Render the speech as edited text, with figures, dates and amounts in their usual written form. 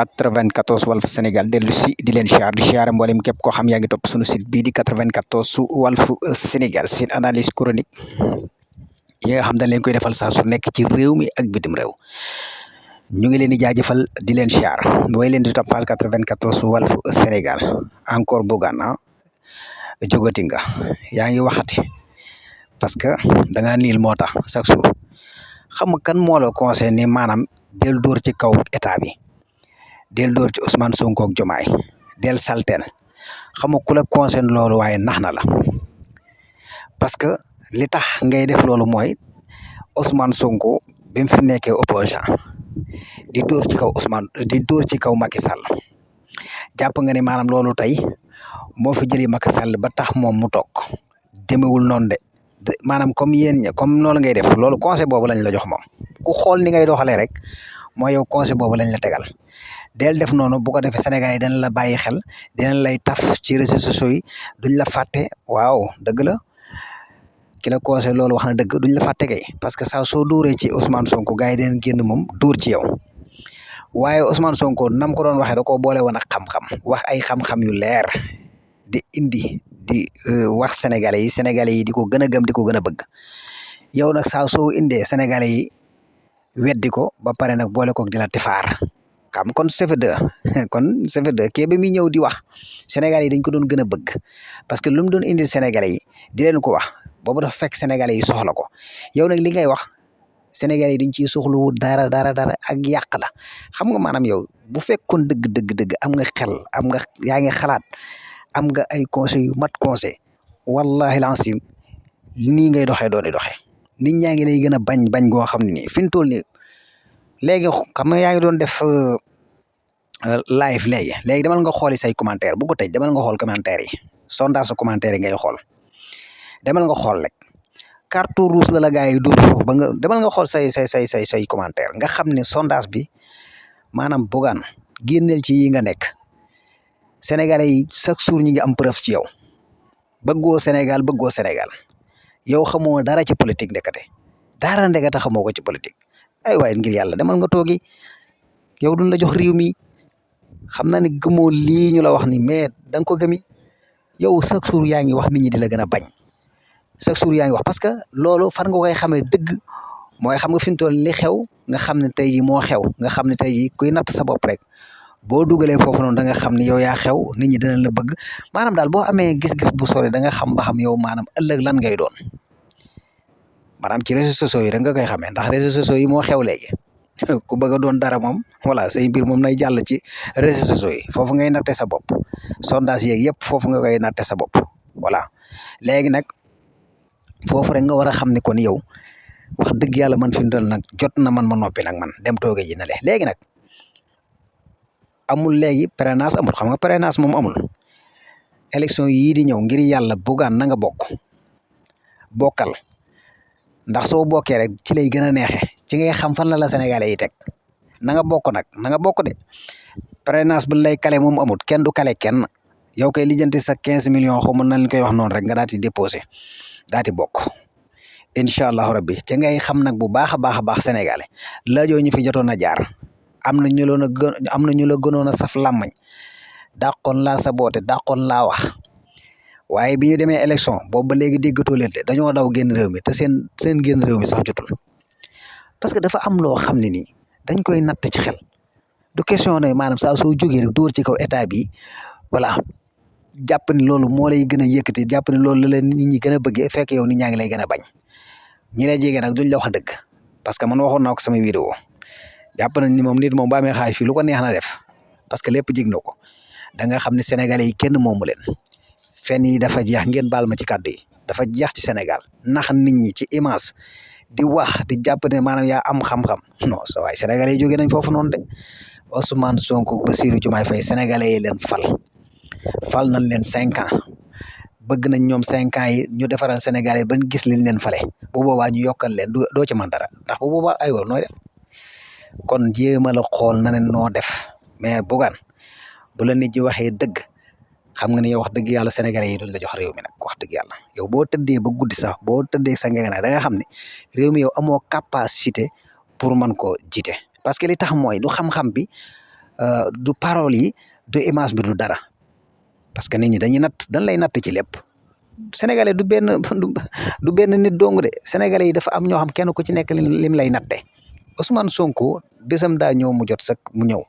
94 Walf Sénégal dellu si di leen siyaar di siyaare mboolem képp koo xam yaa ngi topp sunu site bii di 94 su Walf Sénégal seen analyse chronique yi nga xam dañ leen koy defal saa su nekk ci réew mi ak bitim réew ñu ngi leen di jaajëfal di leen siyaar way leen di toppal 94 su Walf Sénégal encore Bougane jógati nga yaa ngi waxati parce que da ngaa niil moo tax chaque jour xam nga kan moo la concerné maanaam del dóor ci kaw état bi del dóor ci Ousmane Sonko ak Diomaye del saltel xam nga ku la concerné loolu waaye nax na la parce que li tax ngay def loolu mooy Ousmane Sonko bi mu fi nekkee opposant di dóor ci kaw di dóor ci kaw Macky Sall jàpp nga ne maanaam loolu tey moo fi jëlee Macky Sall ba tax moom mu toog demewul noonu de maanaam comme yéen ña comme loolu ngay def loolu conseil boobu lañ la jox moom ku xool ni ngay doxalee rek mooy yow conseil boobu lañ la tegal del def noonu bu ko defee Sénégal yi dañ la bàyyi xel dinañ lay taf ci réseaux sociaux yi duñ la fàtte waaw dëgg la ki la conseil loolu wax na dëgg duñ la fàtte kay parce que saa soo dóoree ci Ousmane Sonko gars yi dinañ génn moom dóor ci yow waaye Ousmane Sonko nam ko doon waxee da koo boole woon ak xam-xam wax ay xam-xam yu leer di indi di wax sénégalais yi di ko gën a gëm di ko gën a bëgg yow nag saa soo indee sénégalais yi weddi ko ba pare nag boole koog di la tifaar xam kon CFD kon CFD kii ba muy ñëw di wax sénégalais yi dañ ko doon gën a bëgg parce que lu mu doon indil sénégalais yi di leen ko wax boobu dafa fekk sénégalais yi soxla ko yow nag li ngay wax sénégalais yi dañ ciy soxlawu dara ak yàq la xam nga maanaam yow bu fekkoon dëgg am nga xel am nga yaa ngi xalaat am nga ay conseil yu mat conseil wallahi lancim nii ngay doxee dooni doxee nit ñaa ngi lay gën a bañ goo xam ne nii fi mu toll nii léegi xam nga yaa ngi doon def live léegi demal nga xooli say commentaire bu ko tëj demal nga xool commentaire yi sondage commentaire yi ngay xool demal nga xool rek carte rouge la gars yi dóor foofu ba nga demal nga xool say commentaire nga xam ne sondage bi maanaam Bougane génneel ci yi nga nekk sénégalais yi chaque jour ñi ngi am preuve ci yow bëggoo Sénégal yow xamoo dara ci politique ndekete xamoo ko ci politique ay waaye ngir yàlla demal nga toogi yow duñ la jox réew mi xam naa ne gëmoo lii ñu la wax ni mais da nga ko gëmi yow chaque jour yaa ngi wax nit ñi di la gën a bañ chaque jour yaa ngi wax parce que loolu fan nga koy xamee dëgg mooy xam nga fi mu toll li xew nga xam ne tey jii moo xew nga xam ne tey jii kuy natt sa bopp rek boo dugalee foofu noonu da nga xam ne yow yaa xew nit ñi dinañ la bëgg maanaam daal boo amee gis-gis bu sori da nga xam ba xam yow maanaam ëllëg lan ngay doon maanaam ci réseaux sociaux yi rek nga koy xamee ndax réseaux sociaux yi moo xew léegi ku bëgg a doon dara moom voilà say mbir moom nay jàll ci réseaux sociaux yi foofu ngay natte sa bopp sondage yeeg yëpp foofu nga koy natte sa bopp voilà léegi nag foofu rek nga war a xam ne kon yow wax dëgg yàlla man fi mu toll nag jot na man ma noppi nag man dem tooge ji na le léegi nag amul léegi parrainage amul xam nga parrainage moom amul élection yii di ñëw ngir yàlla Bougane na nga bokkal ndax soo bokkee rek ci lay gën a neexe ci ngay xam fan la sénégalais yi teg na nga bokk nag na nga bokk de parrainage bu lay kale moom amul kenn du kale kenn yow koy lijjanti sa 15 millions xaw ma na leen koy wax noonu rek nga daal di déposé daal di bokk incha allahu rabbi ci ngay xam nag bu baax a baax sénégalais laajoo ñu fi jotoon a jaar am na ñu la gënoon a saf làmmañ dàqoon laa saboote dàqoon laa wax waaye bi ñu demee élection boobu ba léegi déggatoo leen de dañoo daw génn réew mi te seen génn réew mi sax jotul parce que dafa am loo xam ne nii dañ koy natt ci xel du question ne maanaam saa soo jógee rek dóor ci kaw état bi voilà jàpp ni loolu moo lay gën a yëkkati jàpp ni loolu la leen nit ñi gën a bëggee fekk yow nit ñaa ngi lay gën a bañ ñi lay jege nag duñ la wax dëgg parce que man waxoon naa ko sama vidéo jàpp nañ ni moom nit moom ba amee xaalis fii lu ko neex na def parce que lépp jig na ko da nga xam ne sénégalais yi kenn moomu leen fen yi dafa jeex ngeen baal ma ci kàddu yi dafa jeex ci Sénégal nax nit ñi ci image di wax di jàpp ne maanaam yaa am xam-xam non sa waay sénégalais yi jógee nañ foofu noonu de Ousmane Sonko Bassirou Diomaye Faye sénégalais yi leen fal nañ leen 5 ans bëgg nañ ñoom 5 ans yi ñu defaral sénégalais ban gis liñ leen fale bu boobaa ñu yokkal leen doo ci man dara ndax bu boobaa aywa nooy def kon jéema la xool na ne noo def mais Bougane bu la nit ñi waxee dëgg xam nga ne yow wax dëgg yàlla sénégalais yi duñ la jox réew mi nag wax dëgg yàlla yow boo tëddee ba guddi sax boo tëddee sa ngeganaay da nga xam ne réew mi yow amoo capacité pour mën koo jiite parce que li tax mooy du xam-xam bi du parole yi du image bi du dara parce que nit ñi dañuy natt dañ lay natt ci lépp sénégalais du benn nit dong de sénégalais yi dafa am ñoo xam kenn ku ci nekk lim lay natte Ousmane Sonko bésam daa ñëw mu jot sëkk mu ñëw